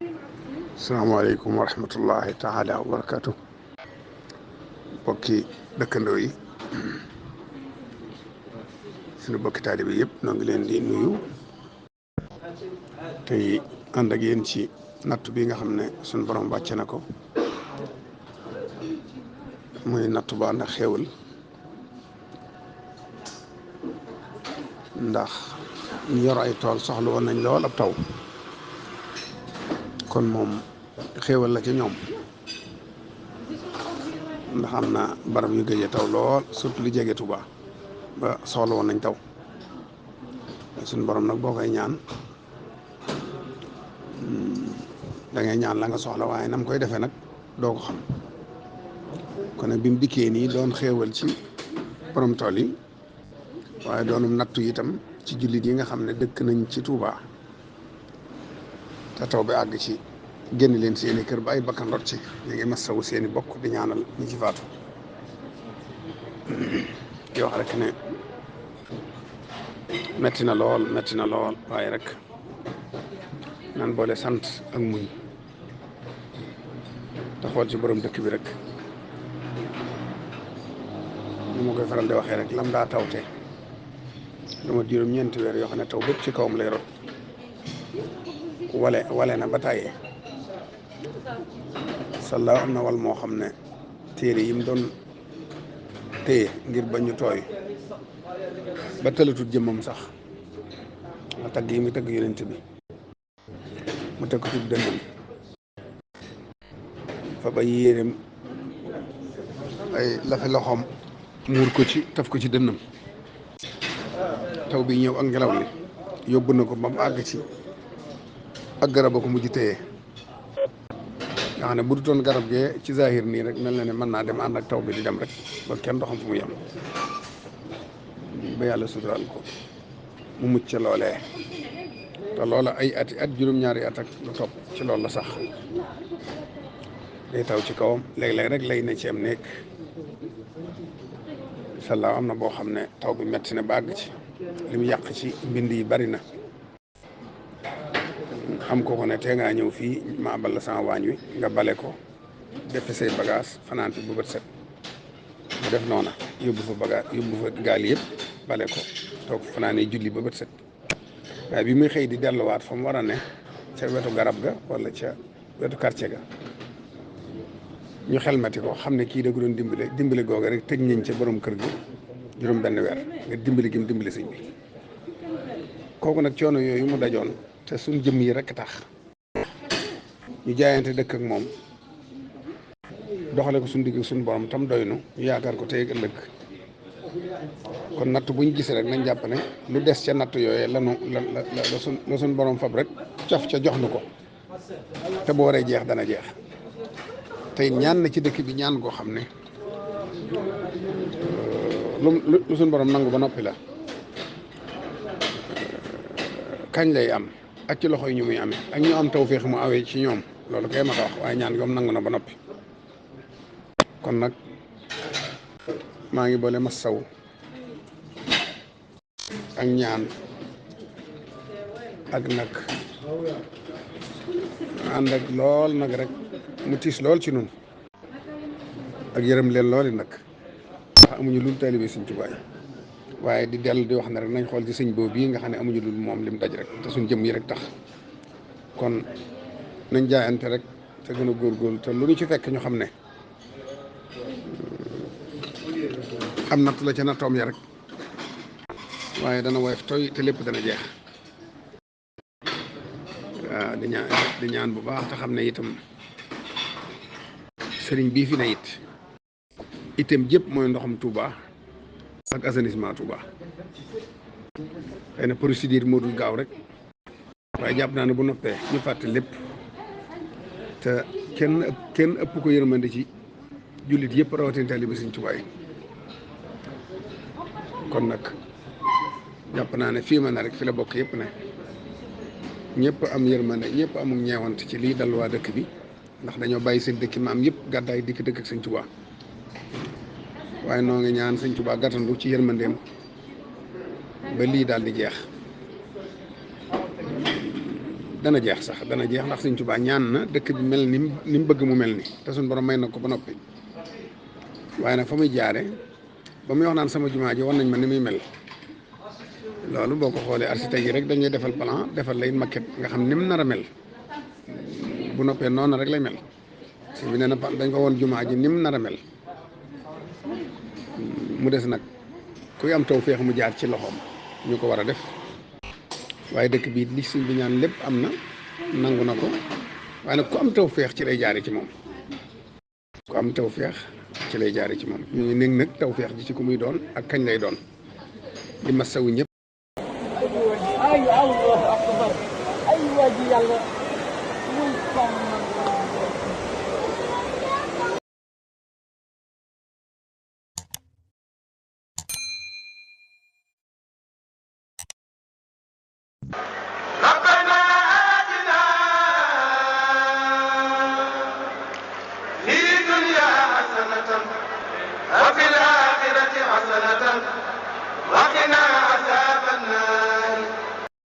asalaamaaleykum wa rahmatullahi taala wa barakatu bokki dëkkandoo yi suñu bokki taalibe yëpp noo ngi leen di nuyu tey ànd ak yéen ci natt bi nga xam ne suñu borom wàcce na ko muy natt ba ànd ak xéewal ndax ñu yor ay tool soxla woon nañ lool ab taw kon moom xéewal la ci ñoom ndax am na barab yu gëjee taw lool surtout li jege Touba ba soxla woon nañ taw suñu borom nag boo koy ñaan da ngay ñaan la nga soxla waaye nam koy defee nag doo ko xam kon nag bi mu dikkee nii doon xéewal ci borom tool yi waaye doonum nattu itam ci jullit yi nga xam ne dëkk nañ ci Touba te taw bi àgg ci génn leen seeni kër ba ay bakkan rot ci ñu ngi masawu seeni bokk di ñaanal ñi ci faatu di wax rek ne metti na lool waaye rek nan boole sant ak muñ te xool ci borom dëkk bi rek ni ma koy faral di waxee rek lam daa tawte lu ma juróom-ñeenti weer yoo xam ne taw bépp ci kawam lay rot wale na ba tàyyee sallaaw am na wal moo xam ne téere yi mu doon téye ngir bañ ñu tooy ba tëlatut jëmmam sax nga tagg yi muy tagg yonent bi mu teg ko ci dënnam fa ba yéeréem ay lafi loxoom muur ko ci taf ko ci dënnam taw bi ñëw ak ngelaw li yóbbu na ko ba mu àgg ci ak garab a ko mujj téye nga xam ne bu dutoon garab gee ci zahir nii rek mel na ne mën naa dem ànd ak taw bi di dem rek ba kenn doo xam fu mu yem ba yàlla suturaal ko mu mucc ca loolee te loola ay ati at juróom-ñaari at ak lu topp ci loolu la sax day taw ci kawam léeg-léeg rek lay na ci am nekk sallaaw am na boo xam ne taw bi metti na ba àgg ci li mu yàq ci mbind yi bari na am ko ne tee ngaa ñëw fii ma abal la sama waañ wi nga bale ko def say bagage fanaan fi bu bët set mu def noona yóbbu fa gaal yëpp bale ko toog fanaanee julli ba bët set waaye bi muy xëy di delluwaat fa mu war a ne ca wetu garab ga wala ca wetu quartier ga ñu xelmati ko xam ne kii da ko doon dimbale googa rek tëj nañ ca borom kër gi juróom benn weer nga dimbali gi mu dimbali sëñ bi kooku nag coono yooyu mu dajoon te suñ jëmm yi rek tax ñu jaayante dëkk ak moom doxale ko suñ digg suñ borom tam doy nu ñu yaakaar ko tey ak ëllëg kon natt buñ gis rek nañ jàpp ne lu des ca natt yooyee la suñ borom fab rek cof ca jox nu ko te bu waree jeex dana jeex tey ñaan na ci dëkk bi ñaan goo xam ne lu suñ borom nangu ba noppi la kañ lay am ak ci loxo yi ñu muy amee ak ñu am tawféex mu awee ci ñoom loolu kay ma ko wax waaye ñaan goom nangu na ba noppi kon nag maa ngi boole masaw ak ñaan ak nag ànd ak lool nag rek mu tiis lool ci nun ak yërëm leen looli nag ndax amuñu lul taalibe Sëñ Tuubaa waaye di dellu di wax ne rek nañ xool ci sëñ boobu bii nga xam ne amuñu lul moom lim daj rek te suñ jëm yi rek tax kon nañ jaayante rek te gën a góorgóorlu te lu ñu ci fekk ñu xam ne am natt la ca nattoom ya rek waaye dana woyof toy te lépp dana jeex waaw di ñaan bu baax te xam ne itam sëriñ bii fi ne itam jëpp mooy ndoxam Touba ak assainissement Touba xëy na procédure moo dul gaaw rek waaye jàpp naa ne bu noppee ñu fàtte lépp te kenn ëpp ko yërmande ci jullit yëpp rawatina taalibe Sëñ Tuubaa yi kon nag jàpp naa ne fii ma ne rek fi la bokk yëpp ne ñëpp am yërmande ñëpp amul ñeewant ci lii dal waa dëkk bi ndax dañoo bàyyi seen dëkki maam yëpp gàddaay dikk dëkk ak Sëñ Tuubaa waaye noo ngi ñaan Sëñ Tuubaa gàttandu ci yërmandeem ba lii daal di jeex dana jeex sax dana jeex ndax Sëñ Tuubaa ñaan na dëkk bi mel ni mu bëgg mu mel ni te suñ borom may na ko ba noppi waaye nag fa muy jaare ba muy wax naan sama jumaa ji war nañ ma ni muy mel loolu boo ko xoolee architecte yi rek dañuy defal plan defal lay maquette nga xam ni mu nar a mel bu noppee noonu rek lay mel si bi nee na dañ ko woon jumaa ji ni mu nar a mel mu des nag kuy am taw féex mu jaar ci loxoom ñu ko war a def waaye dëkk bii li sëñ bi ñaan lépp am na nangu na ko waaye nag ku am taw féex ci lay jaare ci moom ku am taw féex ci lay jaare ci moom ñu ngi nekk nag taw féex ji ci ku muy doon ak kañ lay doon di masawu ñëpp